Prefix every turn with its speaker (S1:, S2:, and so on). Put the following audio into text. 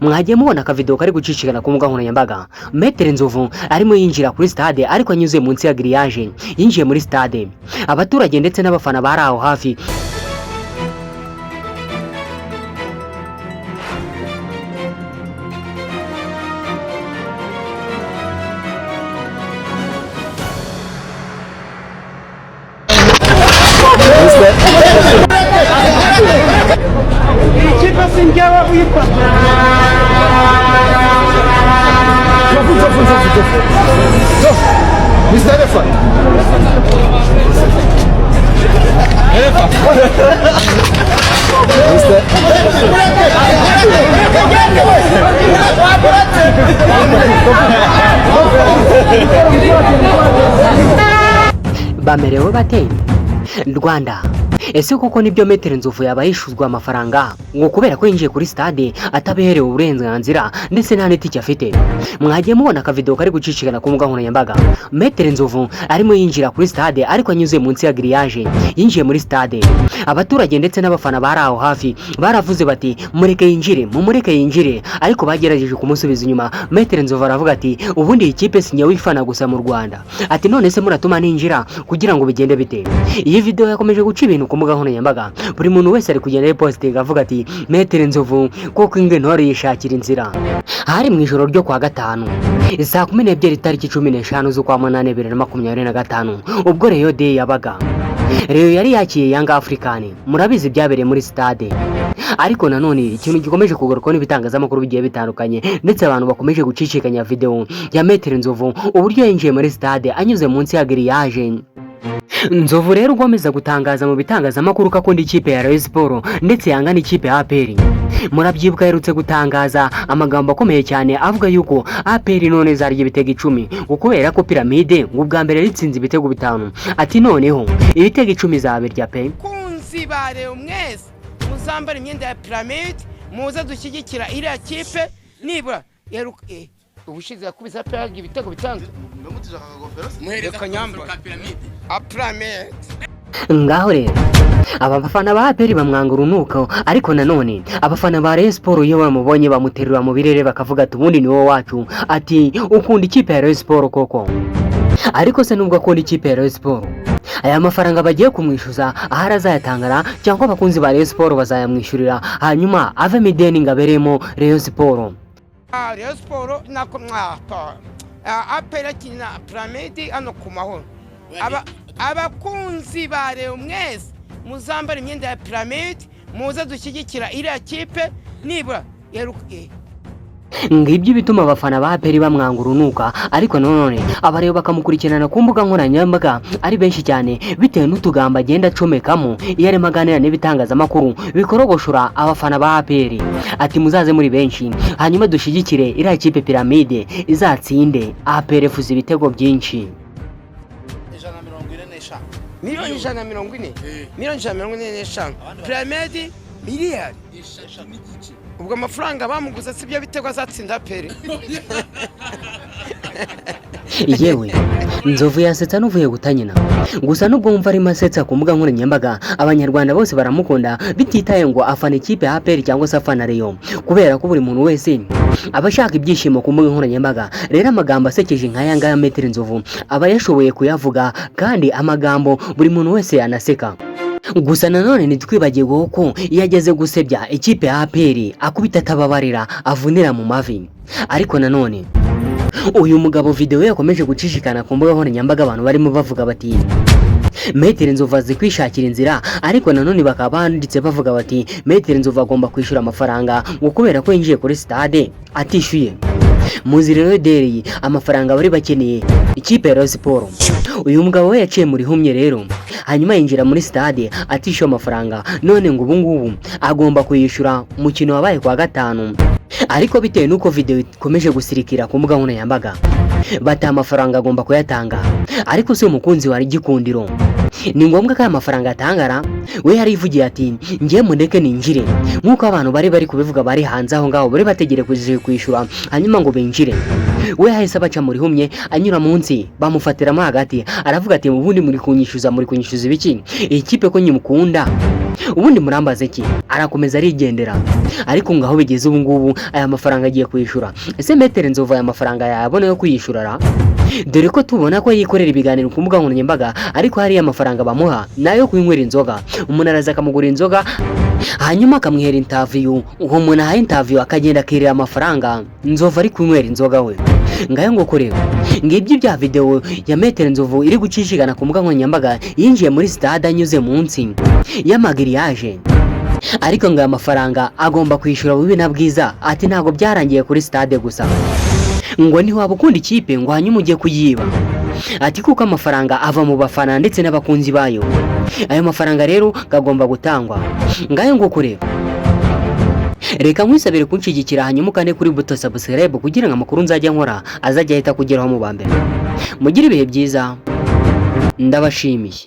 S1: Mwagiye mubona akavideo kari gucicikana ku mbuga nkoranyambaga. Maître Nzovu arimo yinjira kuri stade ariko anyuze munsi ya grillage. Yinjiye muri stade, abaturage ndetse n'abafana bari aho hafi
S2: Ikipe sinjyewe uyifata.
S3: Nzovu, Nzovu, Nzovu, Nzovu. Nzovu. Mr. Elephant. Elephant. Mr.
S1: Bamerewe bate Rwanda? Ese koko nibyo Maître Nzovu yaba yishuzwa amafaranga ngo kubera ko yinjiye kuri stade atabiherewe uburenganzira ndetse nta n'itike afite? Mwagiye mubona akavideo kari gucicikana ku mbuga nkoranyambaga. Maître Nzovu arimo yinjira kuri stade ariko anyuze munsi ya grillage. Yinjiye muri stade, abaturage ndetse n'abafana bari aho hafi baravuze bati: "Mureke yinjire, mumureke yinjire." Ariko bagerageje kumusubiza inyuma. Maître Nzovu aravuga ati: "Ubundi iyi kipe si wifana gusa mu Rwanda." Ati: "None se muratuma ninjira kugira ngo bigende bite?" Iyi video yakomeje guca ibintu ku mbuga nkoranyambaga. Buri muntu wese ari kugenda yipositinga avuga ati: "Maître Nzovu koko ingwe yishakira inzira." Hari mu ijoro ryo kwa gatanu saa 12, tariki 15 z'ukwa munani 2025, ubwo Rayon Day yabaga. Rayon yari yakiriye Yanga African. Murabizi byabereye muri stade. Ariko nanone ikintu gikomeje kugarukwaho n'ibitangazamakuru bigiye bitandukanye, ndetse abantu bakomeje gucicikanya video ya Maître Nzovu, uburyo yinjiye muri stade anyuze munsi ya grillage. Nzovu rero ugomeza gutangaza mu bitangazamakuru ko akunda ikipe ya Rayon Sport ndetse yanga n'ikipe ya APR. Murabyibuka aherutse gutangaza amagambo akomeye cyane avuga yuko APR none zarya ibitego 10, ngo kubera ko Pyramide ngo ubwa mbere ritsinze ibitego 5. Ati: "Noneho ibitego 10 zabirya pe."
S2: Kunzi ba Rayon mwese, muzambara imyenda ya Pyramide, muze dushyigikira iriya kipe. Nibura ubushize yakubise APR ibitego 6. Reka nyambara a Pyramide.
S1: Ngaho rero aba bafana ba APR bamwanga urunuka, ariko nanone abafana ba Rayon Sport iyo bamubonye bamuterura mu birere, bakavuga ati: "Ubundi ni wowe wacu." Ati: "Ukunda ikipe ya Rayon Sport koko." Ariko se nubwo akunda ikipe ya Rayon Sport, aya mafaranga bagiye kumwishyuza ahari azayatangara, cyangwa abakunzi ba Rayon Sport bazayamwishyurira, hanyuma avemo ideni ngo aberemo Rayon Sport?
S2: Rayon Sport nako mwapa APR akina Pyramide hano ku Mahoro. Abakunzi ba Rayon mwese, muzambara imyenda ya Pyramide, muze dushyigikira iriya kipe. Nibura
S1: Ngibyo ibituma abafana ba APR bamwanga urunuka, ariko nanone abareba bakamukurikirana ku mbuga nkoranyambaga ari benshi cyane, bitewe n'utugambo agenda acomekamo iyo arimo aganira n'ibitangazamakuru bikorogoshora abafana ba APR. Ati: "Muzaze muri benshi, hanyuma dushyigikire iriya kipe Pyramide izatsinde APR fuza ibitego byinshi."
S4: 145.
S2: Miliyoni 140, miliyoni 145, Pyramide miliyari. Ubwo amafaranga bamuguze si byo bitego azatsinda APR.
S1: Yewe, Nzovu yasetsa n'uvuye guta nyina. Gusa nubwo wumva arimo asetsa ku mbuga nkoranyambaga, abanyarwanda bose baramukunda bititaye ngo afana ikipe ya APR cyangwa se afana Rayon, kubera ko buri muntu wese aba ashaka ibyishimo ku mbuga nkoranyambaga. Rero amagambo asekeje nk'aya ngaya Maître Nzovu aba yashoboye kuyavuga, kandi amagambo buri muntu wese yanaseka. Gusa nanone ntitwibagirwe ko iyo ageze gusebya ikipe ya APR akubita atababarira, avunira mu mavi. Ariko nanone uyu mugabo video yakomeje gucishikana ku mbuga nkoranyambaga, abantu barimo bavuga bati: "Maître Nzovu azi kwishakira inzira." Ariko nanone bakaba banditse bavuga bati: "Maître Nzovu agomba kwishyura amafaranga ngo kubera ko yinjiye kuri stade atishyuye." Muzi rero dereye amafaranga bari bakeneye ikipe ya Rayon Sport. Uyu mugabo we yaciye muri humye rero, hanyuma yinjira muri stade atishyuye amafaranga, none ngo ubu ngubu agomba kuyishyura umukino wabaye kwa gatanu. Ariko bitewe n'uko video ikomeje gusirikira ku mbuga nkoranyambaga, bata amafaranga agomba kuyatanga. Ariko si umukunzi wa Gikundiro, ni ngombwa ko aya mafaranga atangara? We yarivugiye ati: "Ngiye mundeke ninjire," nk'uko abantu bari kubivuga bari hanze aho ngaho bari bategereje kwishyura hanyuma ngo binjire. We yahise abaca muri humye, anyura munsi, bamufatiramo hagati. Aravuga ati: "Ubundi muri kunyishyuza, muri kunyishyuza ibiki? Iyi kipe ko nyimukunda?" Ubundi murambaza iki? Arakomeza arigendera. Ariko ngaho bigeze ubu ngubu, aya mafaranga agiye kwishyura. Ese Maître Nzovu aya mafaranga yayabona yo kuyishyura ra? Dore ko tubona ko yikorera ibiganiro ku mbuga nkoranyambaga, ariko hariya amafaranga bamuha nayo kunywera inzoga. Umuntu araza akamugura inzoga, hanyuma akamwihera interview. Uwo muntu ahaye interview akagenda akirira amafaranga. Nzovu ari kunywera inzoga we. Ngayo ngo rero ngibyo bya video ya Maître Nzovu iri gucishikana ku mbuga nkoranyambaga, yinjiye muri stade anyuze munsi y'amagiriyaje, ariko ngo aya mafaranga agomba kwishyura bubi na bwiza. Ati ntabwo byarangiye kuri stade gusa, ngo ntiwaba ukunda ikipe ngo hanyuma ujye kuyiba. Ati kuko amafaranga ava mu bafana ndetse n'abakunzi bayo, ayo mafaranga rero gagomba gutangwa. Ngayo nguko rero, reka nkwisabire kunshyigikira, hanyuma ukande kuri buto subscribe kugira ngo amakuru nzajya nkora azajya ahita akugeraho mu ba mbere. Mugire ibihe byiza, ndabashimiye.